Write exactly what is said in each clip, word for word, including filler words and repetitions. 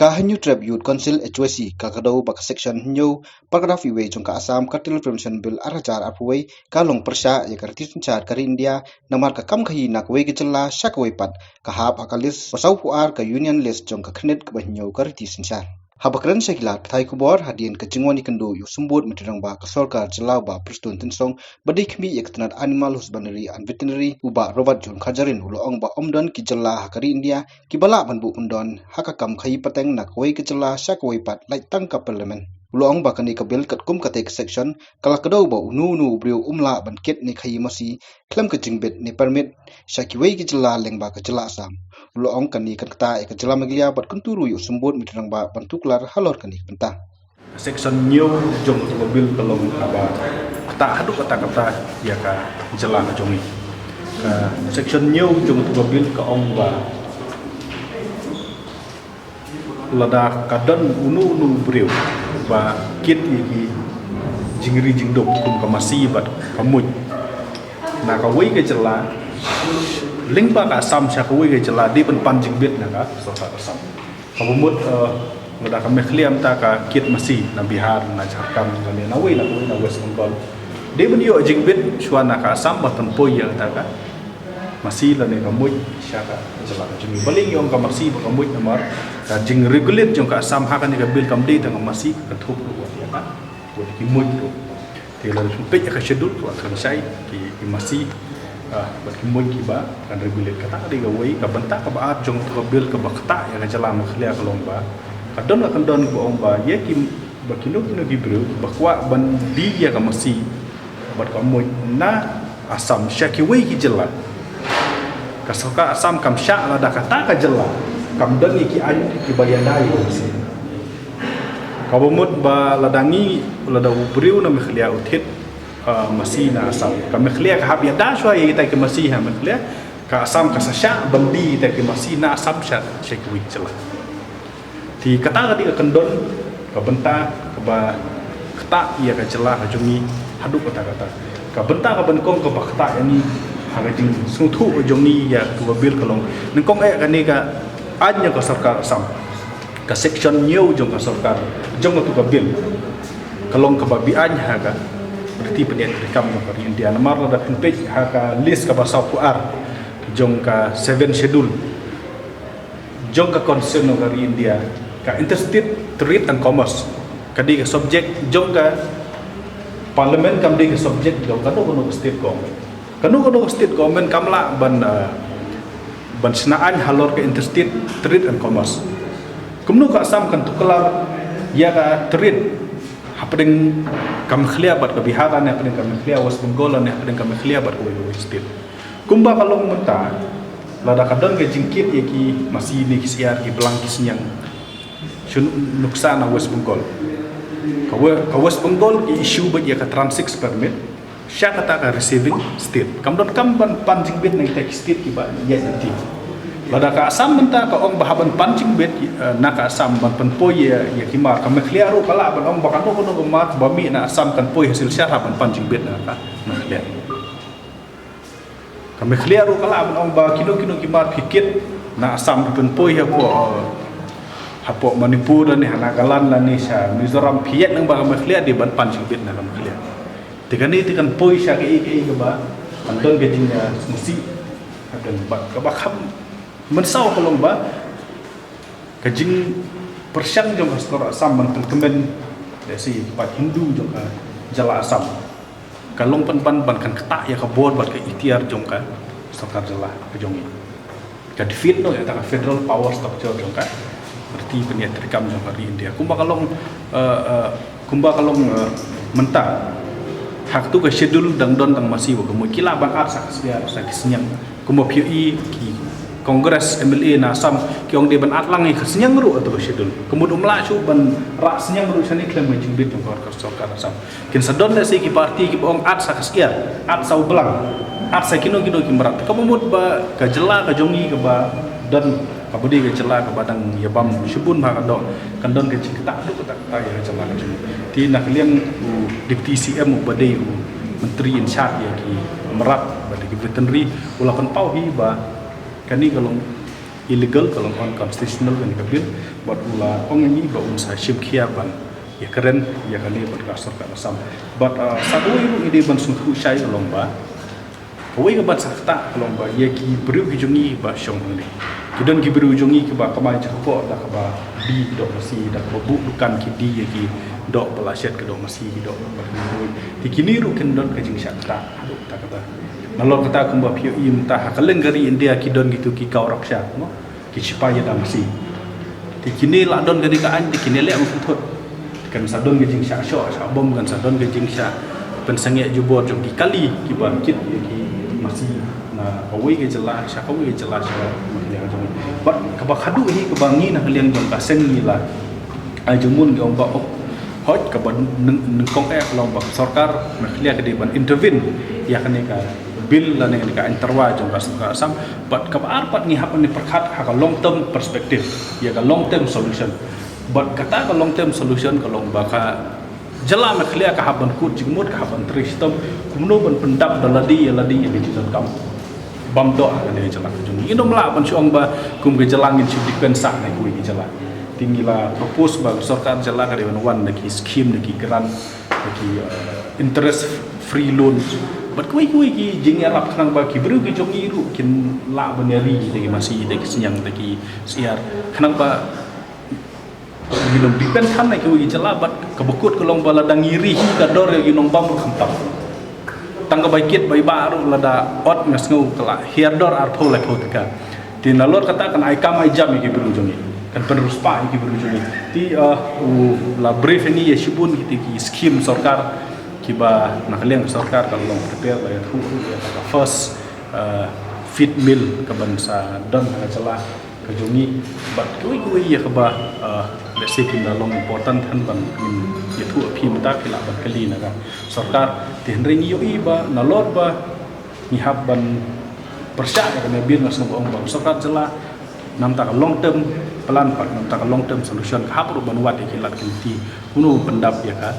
Ka Hynñiewtrep Youth Council, H Y C, ka kdew ba ka Section Hynñiew, Paragraph Iwei jong ka Assam Cartel Prevention Bill ar hajar arphew wei ka long pyrshah ïa ka riti synshar ka ri India, namar ka kam khaïi na kawei ka jylla sha kawei pat, ka hap ha ka list ba sawphew ar, ka Union List jong ka khyrnit kaba hynñiew ka riti synshar. Haba kren sha ki lad pathai khubor hadien ka jingwan ïakynduh ïa u Symbud Myntri Rangbah ka sorkar jylla, u Bah Prestone Tynsong, ba dei khmih ïa ka tnat Animal Husbandry and Veterinary, u Bah Robert John Kharjahrin, u la ong ba ym don ki jylla ha ka ri India kiba lah ban buh kyndon ha ka kam khaïi pateng na kawei ka jylla sha kawei pat, lait tang ka Parliament. U la ong ba kane ka bill katkum katei ka section ka la kdew ba uno uno u briew um lah ban kit ne khaïi masi khlem ka jingbit ne permit sha kiwei ki jylla lyngba ka jylla Assam. U la ong kane kan ktah ïa ka jylla Meghalaya bad kyntu ruh ïa u Symbud Myntri Rangbah ban tuklar halor kane ka bynta. Section hynñiew jong ka bill ka long kaba ktah haduh katta katta ïa ka jylla ka jong ngi. Ka section hynñiew jong ka bill ka ong ba lada ka don uno uno u briew ba kit ïa ki jingri jingdup kum ka masi bad ka muid na kawei ka jylla lyngba ka Assam sha kawei ka jylla, dei ban pan jingbit na ka sorkar Assam. Kaba mut, eh, lada ka Meghalaya mynta ka kit masi na Bihar, na Jharkhand, lane na wei na kawei, na West Bengal, dei ban ïoh jingbit shuwa na ka Assam ban pynpoi ïa kata ka masi lane ka muid sha ka jylla ka jong ngi. Balei ngi ong ka masi bad ka muid? Namar ka jingregulate jong ka Assam ha kane ka bill kam dei tang ka masi, ka thup ruh wat ïa ka, wat ki muid ruh. Te lada peit ïa ka schedule, wat kan shai ki, ki masi, ah, bad ki muid kiba kan regulate. Kata ka dei kawei. Ka bynta kaba ar jong ka bill kaba ktah ïa ka jylla Meghalaya ka long ba ka don ka kyndon kaba ong ba ïa ki, ba kino kino ki briew ba kwah ban die ïa ka masi bad ka muid na Assam sha kiwei ki jylla, ka sorkar Assam kam shah lada kata ka jylla kam don ïa ki aiñ kiba ïada ïa ka masi. Kaba mut ba lada ngi, lada u briew na Meghalaya u thied, uh, masi na Assam, ka Meghalaya ka hap ïada shuwa ïa kita ki masi ha Meghalaya, ka Assam ka sa shah ban die kita ki masi na Assam sha, sha kiwei ki jylla. Te kata ka dei ka kyndon, ka bynta kaba ktah ïa ka jylla ka jong ngi haduh katta katta. Ka bynta kaba nyngkong kaba ktah ïa ngi ha ka jingsngewthuh ka jong ngi ïa katu ka bill ka long, nyngkong eh kane ka aiñ jong ka sorkar Assam, ka section hynñiew jong ka sorkar, jong katu ka bill, ka long kaba be-aiñ ha ka riti pynïaid treikam jong ka ri India. Namar lada phin peit ha ka list kaba sawphew ar jong ka Seventh Schedule jong ka Constitution jong ka ri India, ka Interstate Trade and Commerce ka dei ka subject jong ka Parliament, kam dei ka subject jong kano kano ka state government. Kano kano ka state government kam lah ban, uh, ban shna aiñ halor ka Interstate Trade and Commerce. Kumno ka Assam kan tuklar ïa ka trade hapdeng ka Meghalaya bad ka Bihar, ne hapdeng ka Meghalaya West Bengal, ne hapdeng ka Meghalaya bad kawei kawei state? Kumba ka long mynta, lada ka don ka jingkit ïa ki masi ne ki syiar, ki blang, ki sniang, shu nuksa na West Bengal. Ka We-, ka West Bengal ki issue beit ïa ka transit permit sha kata ka receiving state. Kam don kam ban pan jingbit na kita ki state kiba ïaid lynti. Lada ka Assam mynta ka ong ba hap ban pan jingbit, eh, na ka Assam ban pynpoi ïa, ïa ki mar, ka Meghalaya ruh ka lah ban ong ba kano kano ka mar ba mih na Assam kan poi ha Silchar hap ban pan jingbit na ka Meghalaya. Ka Meghalaya ruh ka lah ban ong ba kino kino ki mar phi kit na Assam phi pynpoi hapoh, eh, hapoh Manipur lane ha Nagaland lane sha Mizoram, phi ïaid lyngba ka Meghalaya, dei ban pan jingbit na ka Meghalaya. Te kane te kan poi sha kaei kaei kaba kan don ka jing, eh, sngewsih. Ka don ba, kaba kham mynsaw ka long ba ka jingpyrshang jong ka sorkar Assam ban pynkmen, lehse, ki paid Hindu jong ka jylla Assam, ka long pynban ban kan ktah ïa ka bor bad ka iktiar jong ka sorkar jylla ka jong ngi. Ka defeat noh ïa kata ka federal power structure jong ka riti pynïaid treikam jong ka ri India. Kumba ka long, eh, eh, kumba ka long, eh, mynta, ha katu ka schedule dang don tang masi bad ka muid. Ki lah ban add sa ka syiar, sa ki sniang. Kumba phi ïohi ki Congress M L A na Assam ki ong dei ban add lang ïa ka sniang ruh ha katu ka schedule. Ka mut um lah shuh ban rah sniang ruh shane khlem ka jingbit jong ka sorkar Assam. Kin sa don lehse ki party kiba ong add sa ka syiar, add sa u blang, add sa kino kino ki mrad. Kaba mut ba ka jylla ka jong ngi kaba don, kaba dei ka jylla kaba dang ïabam shibun bha ka doh, kan don ka jingktah haduh katta katta ïa ka jylla ka jong ngi. Te na ka liang u Deputy C M uba dei u Myntri in charge ïa ki mrad bad ki veterinary u la pynpaw hi ba kane ka long illegal, ka long unconstitutional kane ka bill, bad u la ong ïa ngi ba un sa shim khia ban ïakren ïa kane bad ka sorkar Assam. Bad, ah, sa kawei ruh ngi dei ban sngewthuh shai ka long ba kawei ka ban sa ktah ka long ba ïa ki briew ki jong ngi ba shong hangne, ki don ki briew jong ngi kiba kamai jingkhoh da kaba die ki doh masi, da kaba buh dukan ki die ïa ki doh ba la shet ki doh masi, ki doh ba ki doh. Te kine ruh kin don ka jingshah ktah haduh katta katta. Nalor kata kumba phi ïohi mynta ha kylleng ka ri India ki don kitu ki gau raksha, mo, ki shipai ïada masi. Te kine la don kane ka aiñ te kine leh ma pynthut. Kan sa don ka jingshah shoh shah bom, kan sa don ka jingshah pynsangeh jubor jong ki kali kiba kit ïa ki masi na kawei ka jylla sha kawei ka jylla sha kawei ka jylla. Bad kaba khadduh hi kaba ngi na ka liang jong ka seng ngi la ai jingmut ngi ong ba, oh, hooid, kaba nyng-, nyngkong eh ka long ba ka sorkar Meghalaya ka dei ban intervene ïa kane ka bill lane kane ka aiñ tyrwa jong ka sorkar Assam. Bad kaba ar pat ngi hap ban pyrkhat ha ka long term perspective, ïa ka long term solution. Bad kata ka long term solution ka long ba ka jylla Meghalaya ka hap ban kut jingmut, ka hap ban trei shitom kumno ban pyndap da lade ïa lade ïa ka jingdonkam bym doh ha kane ka jylla ka jong ngi. Ngim lah ban shu ong ba kum ka jylla ngin shu depend sah na kiwei ki jylla. Te ngi la propose ba ka sorkar jylla ka dei ban wan da ki scheme, da ki grant, da ki, eh, interest free loan. Bad kiwei kiwei ki jingïarap khnang ba ki briew ki jong ngi ruh kin lah ban ïari da ki masi, da ki sniang, da ki syiar, khnang ba ngi nym depend than na kiwei ki jylla. Bad kaba kut ka long ba lada ngi ri hi ka dor ïa ki nongbam ruh khamtam. Tang ka bai kit bai bah ruh lada ot nga sngew ka la hiar dor arphew laiphew tyngka. Te nalor kata kan ai kam ai jam ïa ki briew jong ngi, kan pynriewspah ïa ki briew jong ngi. Te, uh, u la brief ïa ngi ïa shibun kita ki scheme sorkar kiba na ka liang sorkar ka long prepare ba ïathuh ruh ïa ka first, uh, feed mill ka ban sa don ha ka jylla ka jong ngi. Bad kiwei kiwei ïa kaba, ah, let's say, kim da long important than ban ngin ïathuh ïa phi mynta, phi lah ban kylli na ka sorkar. Te hynrei ngi ïohi ba nalor ba ngi hap ban pyrshah ïa kane ka bill, nga sngew ba ong ba sorkar jylla namar ka long term plan pat, namar ka long term solution ka hap ruh ban wad ïa ki lad ki lynti kumno ban pyndap ïa ka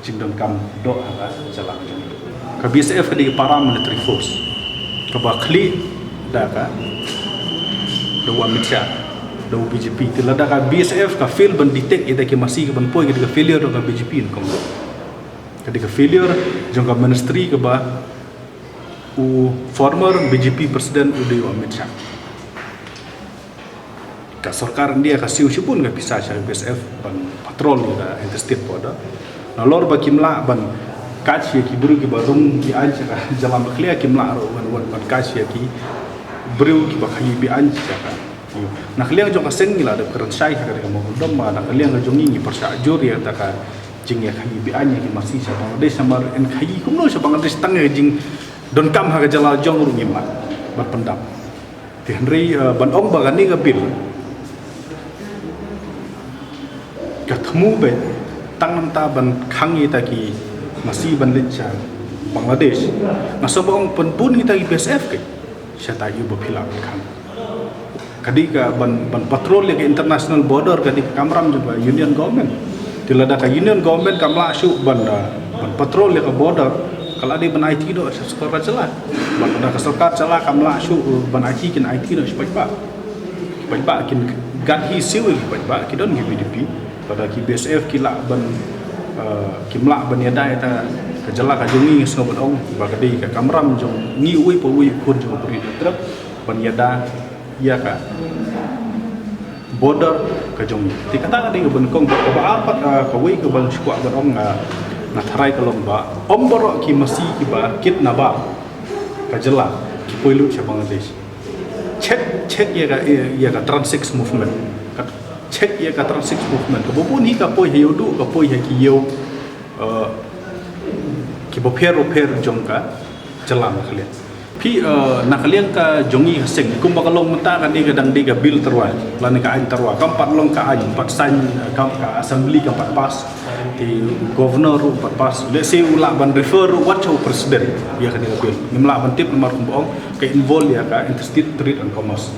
jingdonkam doh ha ka jylla. Ka B S F ka dei ka paramilitary force kaba khlieh da ka, da u Amit Shah, da u B J P. Te lada ka B S F ka fail ban detect ïa ki masi ka ban poi, ka dei ka failure jong ka B J P nyngkong. Ka dei ka failure jong ka ministry kaba u former B J P president u dei u Amit Shah. Ka sorkar India ka siew shibun ka pisa sha B S F ban patrol ïa ka interstate border. Nalor ba kim lah ban catch ïa ki briew kiba rung be-aiñ sha ka jylla Meghalaya, kim lah ruh ban, ban, ban catch ïa ki briew kiba khaïi be-aiñ sha ka. Na ka liang jong ka seng ngi la dep kren shai ha kane ka mokdom ba na ka liang ka jong ngi ngi pyrshah jur ïa kata ka jingïakhaïi be-aiñ ïa ki masi sha Bangladesh, namar yn khaïi kumno sha Bangladesh tang ïa ka jingdonkam ha ka jylla jong ruh ngim lah ban pyndap. Te hynrei, eh, ban ong ba kane ka bill ka thmu beit tang namar ban khang ïa kita ki masi ban leit sha Bangladesh. Nga sngew ba ong pynbun kita ki B S F ki, shata ïa ba phi lah ban khang. Ka dei ka ban, ban patrol ïa ka international border ka dei ka kamram jong ka Union Government. Te lada ka Union Government kam lah shuh ban, ah, ban patrol ïa ka border, ka la dei ban aiti noh sha sorkar jylla. Bad lada ka sorkar jylla kam lah shuh, uh, ban aiti, kin aiti noh sha paidbah. Paidbah kin gat hi siew ïa ki paidbah, ki don ki V D P. Lada ki B S F ki lah ban, uh, kim lah ban ïada ïa ka jylla ka jong ngi, nga sngew ban ong ba ka dei ka kamram jong ngi uwei pa uwei u khun jong u briew u trep ban ïada ïa ka border ka jong ngi. Te kata ka dei kaba nyngkong. Kaba ar pat, ah, kawei kaba nga kwah ban ong, ah, nga tharai ka long ba ym baroh ki masi kiba kit na bar ka jylla ki poi lut sha Bangladesh. Check, check ïa ka, ïa ka trans six movement. Ka check ïa ka trans six movement. Kaba bun hi ka poi ha ïewduh, ka poi ha ki ïew, eh, kiba pher ba pher jong ka jylla Meghalaya. Phi, eh, na ka liang ka jong ngi ka seng, kumba ka long mynta ka dei ka dang dei ka bill tyrwa lane ka aiñ tyrwa, kam pat long ka aiñ, pat sign, eh, kam ka assembly kam pat pass. Te governor ruh pat pass. Let's say u lah ban refer ruh wat sha u president ïa kane ka bill. Ngim lah ban tip namar kumba ong ka involve ïa ka interstate trade and commerce.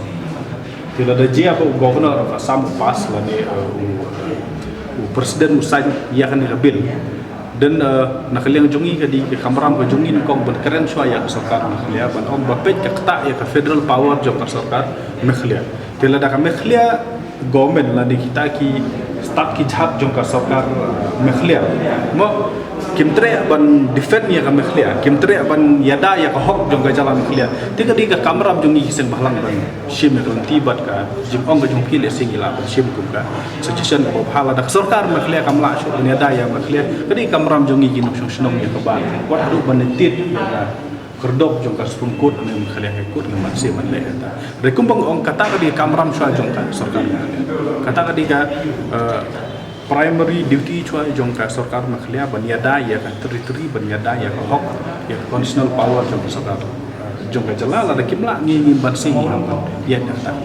Te lada jia ba u governor of Assam u pass lane, eh, u, u president u sign ïa kane ka bill, then, eh, na ka liang jong ngi ka dei ka kamram ka jong ngi nyngkong ban kren shuwa ïa ka sorkar Meghalaya ban ong ba peit ka ktah ïa ka federal power jong ka sorkar Meghalaya. Te lada ka Meghalaya government lane kita ki stad ki jait jong ka sorkar, uh, Meghalaya, mo, kim treh ban defend ïa ka Meghalaya, kim treh ban ïada ïa ka hok jong ka jylla Meghalaya. Te ka dei ka kamram jong ngi ki seng bhalang ban shim ïa ka lynti bad ka jingong ka jong phi lehse ngi lah ban shim kum ka suggestion kaba bha. Lada ka sorkar Meghalaya kam lah shuh ban ïada ïa Meghalaya, ka dei ka kamram jong ngi ki nongshong shnong ïa kaba wat haduh ban tied ïa ka khyrdop jong ka Supreme Court ne Meghalaya High Court ngim banse ban leh hangta. Hynrei kumba nga ong, kata ka dei ka kamram shuwa jong ka sorkar Meghalaya. Kata ka dei ka, uh, primary duty shuwa jong ka sorkar Meghalaya ban ïada ïa ka territory, ban ïada ïa ka hok, ïa ka constitutional power jong ka sorkar, uh, jong ka jylla. Lada kim lah, ngi ngim banse, ngi ngim ban ïa kata.